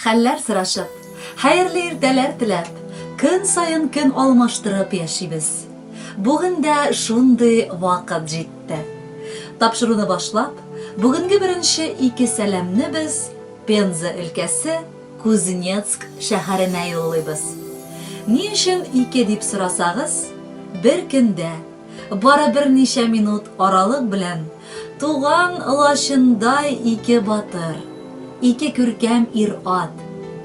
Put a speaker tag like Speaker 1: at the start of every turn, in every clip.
Speaker 1: Хәлләр сорашып, хәерле иртәләр теләп, көн саен көн алмаштырып яшибез. Бүген дә шундый вакыт җитте. Тапшыруны башлап, бүгенге беренче ике сәламне без Пенза өлкәсе Кузнецк шәһәренә юллыйбыз. Ни өчен ике дип сорасагыз, бер көндә, бары берничә минут аралык белән туган лачындай ике батыр, ике күркәм ир-ат,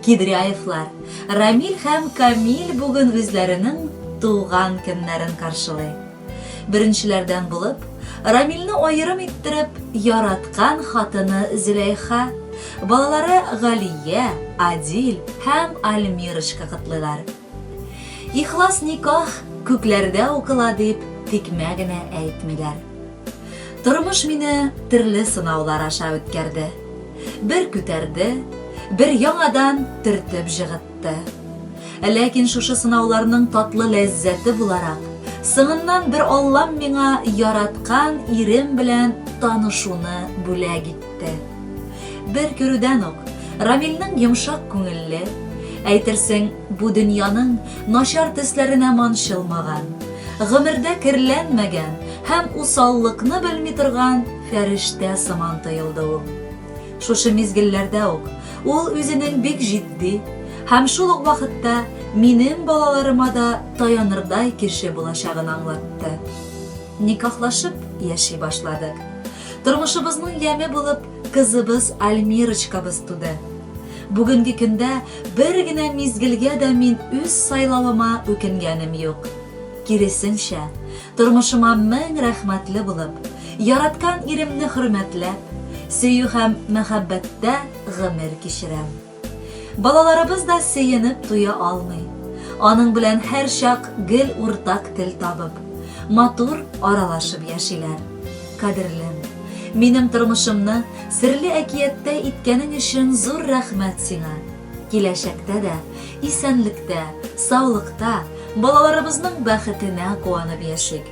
Speaker 1: Кидряевлар, Рамил һәм Камил бүген үзләренең туган көннәрен каршылый. Беренчеләрдән булып, Рамилне аерым иттереп яраткан хатыны Зөләйха, балалары Галия, Адил һәм Альмирочка котлыйлар. Ихлас никах күкләрдә укыла дип тикмә генә әйтмиләр. Тормыш мине төрле сынаулар аша үткәрде. Бер күтәрде, бер яңадан төртеп җыгытты. Ләкин шушы сынауларның татлы ләззәте буларак, соңыннан бер Аллам миңа яраткан ирем белән танышуны бүләк итте. Бер күрүдән үк Рамилнең йомшак күңелле, әйтерсең, бу дөньяның начар төсләренә манчылмаган, гомердә керләнмәгән һәм усаллыкны белми торган фәрештә сыман тоелды ул. Шушы мизгелләрдә үк ул үзенең бик җитди һәм шул ук вакытта минем балаларыма да таянырдай кеше булачагын аңлатты. Никахлашып яши башладык. Тормышыбызның яме булып кызыбыз Альмирочкабыз туды. Бүгенге көндә бер генә мизгелгә дә мин үз сайлавыма үкенгәнем юк. Киресенчә, тормышыма мең рәхмәтле булып, яраткан иремне хөрмәтләп, сөю һәм мәхәббәттә гомер кичерәм. Балаларыбыз да сөенеп туя алмый. Аның белән һәрчак гел уртак тел табып, матур аралашып яшиләр. Кадерлем, минем тормышымны серле әкияттәй иткәнең өчен зур рәхмәт сиңа. Киләчәктә дә исәнлектә, саулыкта, балаларыбызның бәхетенә куанып яшик.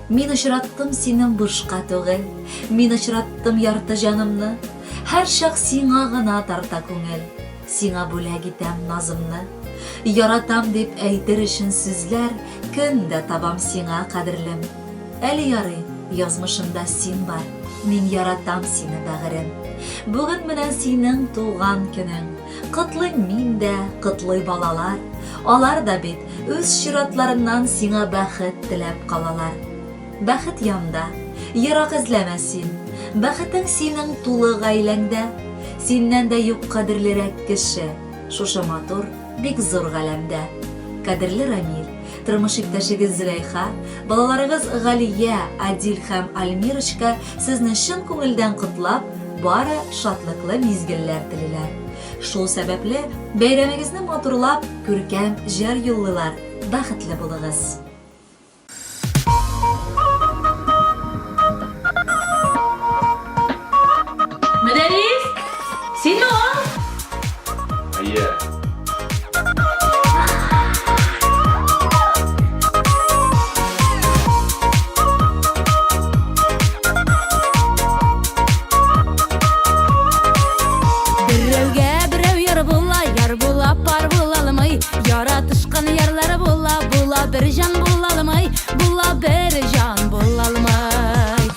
Speaker 1: Мин очраттым сине бушка түгел, Мин очраттым ярты җанымны. Һәрчак сиңа гына тарта күңел, Сиңа бүләк итәм назымны. Яратам дип әйтер өчен сүзләр Көн дә табам сиңа, кадерлем. Әле ярый, язмышымда син бар, Мин яратам сине, бәгырем. Бүген менә синең туган көнең, Котлыйм мин дә, котлый балалар. Алар да бит үз чиратларыннан сиңа бәхет теләп калалар. Бәхет янда, ерак эзләмә син. Бәхетең синең тулы гаиләңдә. Синнән дә юк кадерлерәк кеше шушы матур, бик зур галәмдә. Кадерле Рамил, тормыш иптәшегез Зөләйха, балаларыгыз Галия, Адил һәм Альмирочка сезне чын күңелдән котлап, бары шатлыклы мизгелләр телиләр. Шул сәбәпле, бәйрәмегезне матурлап, күркәм җыр юллыйлар. Бәхетле булыгыз!
Speaker 2: Мөдәррис, синме ул?
Speaker 3: Әйе.
Speaker 2: Берәүгә берәү яр була, яр була, пар була алмый. Яратышкан ярлар була, була бер җан була алмый, була бер җан була алмый.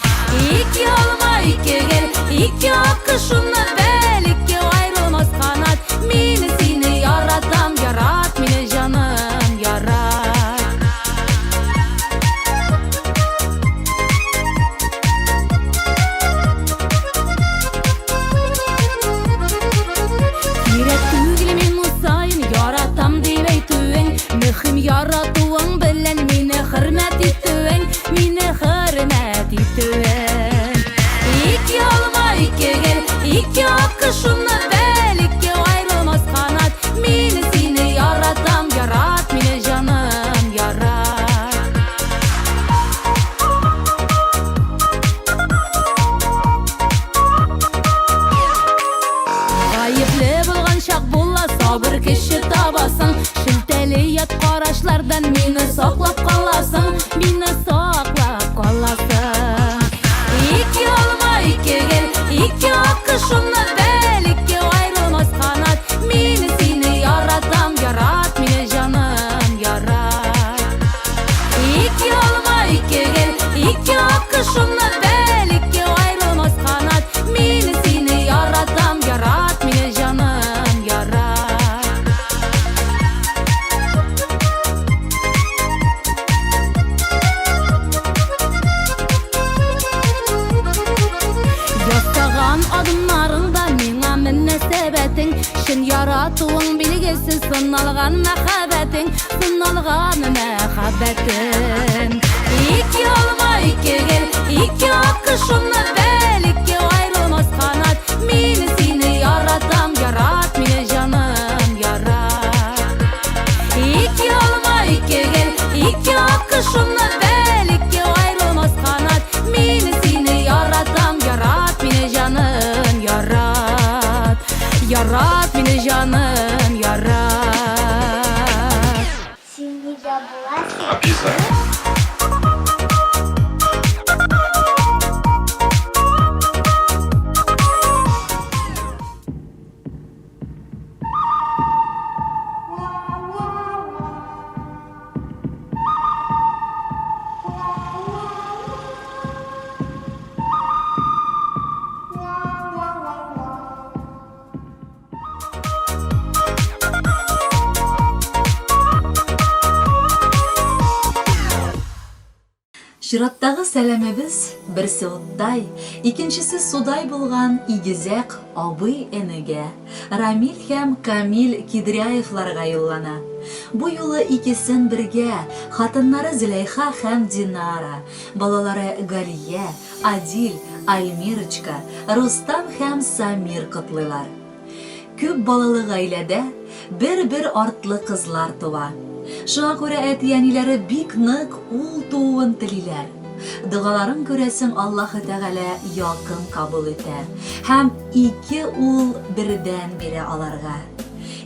Speaker 2: Ике алма, ике гөл, ике аккош шуннан бел, ике аерылмас канат. Мин сине яратам, ярат мине, җаным, ярат. Кирәк түгел минут саен яратам дип әйтүең, мөһим яратуың белән мине хөрмәт итүең, мине хөрмәт итүең. Ике алма, ике гөл, ике Ике аккошымны бел, ике аерылмас канат. Мин сине яратам, ярат мине, җаным, ярат. Ясаган адымнарыңда миңа мөнәсәбәтең, чын яратуың билгесе, сыналган мәхәббәтең, сыналган мәхәббәтең. Ике алма, ике гөл, ике аккошымны бел, ике аерылмас канат. Мин сине яратам, ярат мине, җаным, ярат. Ике алма, ике гөл, ике аккошымны бел, ике аерылмас канат. Мин сине яратам, ярат мине, җаным, ярат. Ярат мине, җаным, ярат.
Speaker 4: Син нидә буласың?
Speaker 3: Абиза.
Speaker 1: Чираттагы сәламебез берсе уттай, икенчесе судай булган игезәк абый-энегә, Рамил һәм Камил Кидряевларга юллана. Бу юлы икесен бергә, хатыннары Зөләйха һәм Динара, балалары Галия, Адил, Альмирочка, Рустам һәм Самир котлыйлар. Күп балалы гаиләдә бер-бер артлы кызлар туа. Шуңа күрә әти-әниләре бик нык ул тууын телиләр. Догаларын, күрәсең, Аллаһы Тәгалә якын кабул итә һәм ике ул бердән бирә аларга.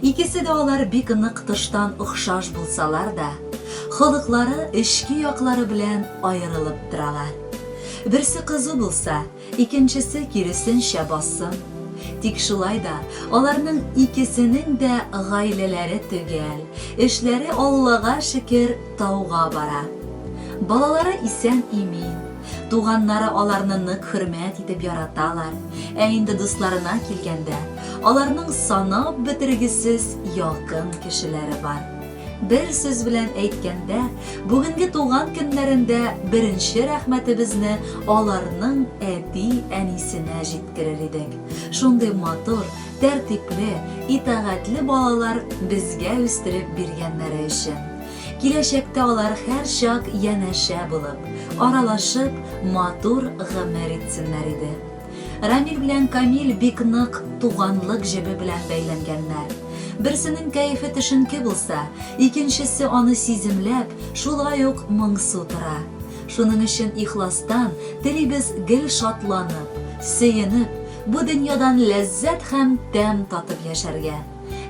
Speaker 1: Икесе дә алар бик нык тыштан охшаш булсалар да, холыклары, эчке яклары белән аерылып торалар. Берсе кызу булса, Икенчесе, киресенчә, басым. Тик шулай да, аларның икесенең дә гаиләләре төгәл, эшләре, Аллага шөкер, тауга бара. Балалары исән-имин, туганнары аларны нык хөрмәт итеп яраталар. Ә инде дусларына килгәндә, аларның санап бетергесез якын кешеләре бар. Бер сүз белән әйткәндә, бүгенге туган көннәрендә беренче рәхмәтебезне аларның әти-әнисенә җиткерер идек. Шундый матур, тәртипле, итагатьле балалар безгә үстереп биргәннәре өчен. Киләчәктә алар һәрчак янәшә булып, аралашып, матур гомер итсеннәр иде. Рамил белән Камил бик нык туганлык җебе белән бәйләнгәннәр. Берсенең кәефе төшенке булса, икенчесе аны сиземләп, шулай ук моңсу тора. Шуның өчен ихластан телибез гел шатланып, сөенеп, бу дөньядан ләззәт һәм тәм татып яшәргә.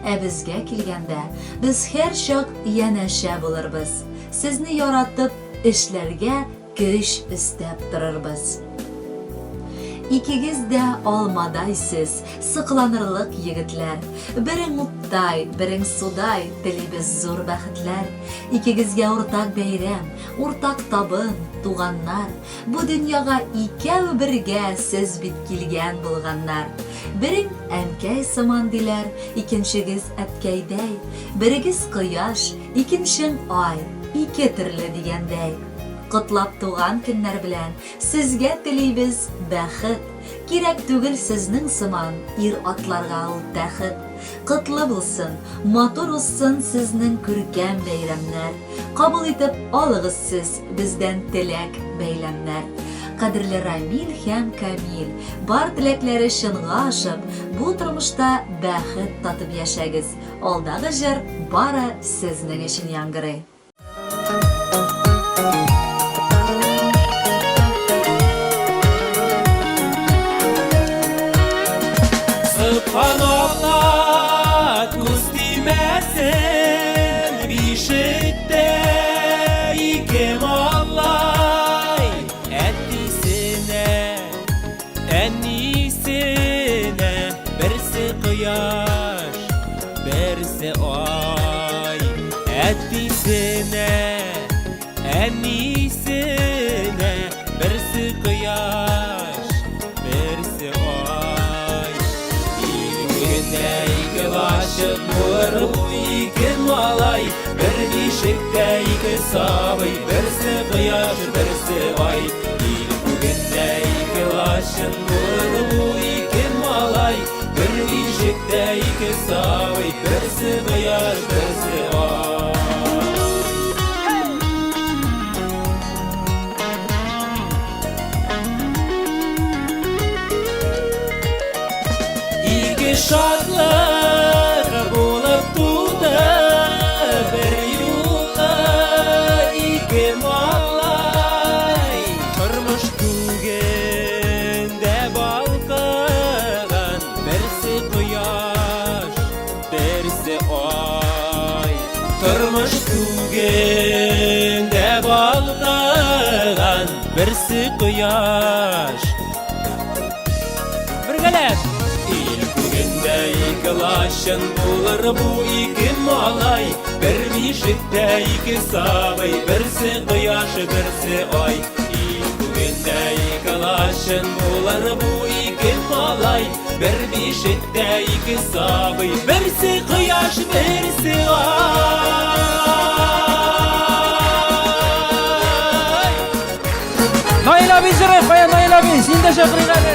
Speaker 1: Ә безгә килгәндә, без һәрчак янәшә булырбыз, сезне яратып эшләргә Көч өстәп торырбыз. Икегез дә алмадай сез, сыкланырлык егетләр. Берең уттай, берең судай, телибез зур бәхетләр. Икегезгә уртак бәйрәм, уртак табын, туганнар. Бу дөньяга икәү бергә сез бит килгән булганнар. Берең әнкәй сыман диләр, икенчегез әткәйдәй. Берегез кояш, икенчең ай, ике төрле дигәндәй. Котлап туган көннәр белән Сезгә телибез бәхет. Кирәк түгел сезнең сыман Ир-атларга ул тәхет. Котлы булсын, матур узсын Сезнең күркәм бәйрәмнәр. Кабул итеп алыгыз сез Бездән теләк, бәйләмнәр. Кадерле Рамил һәм Камил, бар теләкләре чынга ашып, бу тормышта бәхет татып яшәгез. Алдагы җыр бары сезнең өчен яңгырый.
Speaker 5: Сыбханалла, күз тимәсен, бишектә ике малай, әтисенә, әнисенә, берсе кояш, Берсе ай, әтисенә, әнисенә. лачын булыр бу ике малай. Бер бишектә ике сабый, берсе кояш, берсе ай. Ил күгендә ике лачын булыр бу ике малай. Бер бишектә ике сабый, берсе кояш, берсе ай. Ике шатлык булып туды бер юлы ике малай. Тормыш күгендә балкыган берсе кояш, берсе ай. Тормыш күгендә балкыган берсе кояш. Бергәләп! Ил күгендә ике лачын булыр бу ике малай. Бер бишектә ике сабый, берсе кояш, берсе ай. Ил күгендә ике лачын булыр бу ике малай. Бер бишектә ике сабый, берсе кояш, берсе ай.
Speaker 6: Наил абый җыры, кая Наил абый, син дә чакырыйк әле.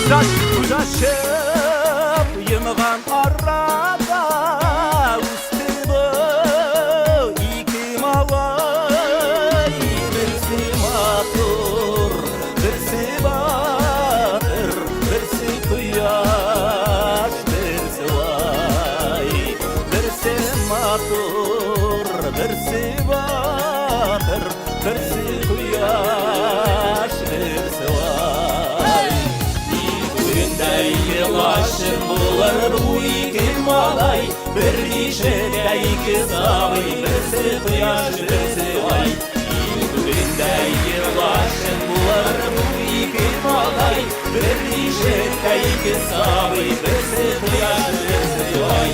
Speaker 7: Күз ачып йомган арада үсте бу ике малай. Берсе матур, берсе батыр, берсе кояш, берсе ай. Берсе матур, берсе батыр, берсе кояш, берсе ай.
Speaker 5: Күгендә ике лачын булыр бу ике малай. Бер бишектә ике сабый, берсе кояш, берсе ай. Күгендә ике лачын булыр бу ике малай. Бер бишектә ике сабый, берсе кояш, берсе ай.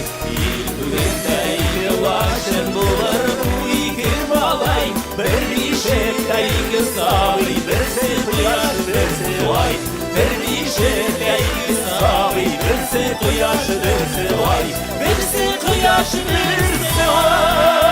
Speaker 5: Күгендә ике лачын булыр бу ике малай. Бер бишектә ике сабый, берсе кояш, берсе ай. Бер бишектә ике сабый, берсе кояш, берсе ай. Берсе кояш, берсе ай.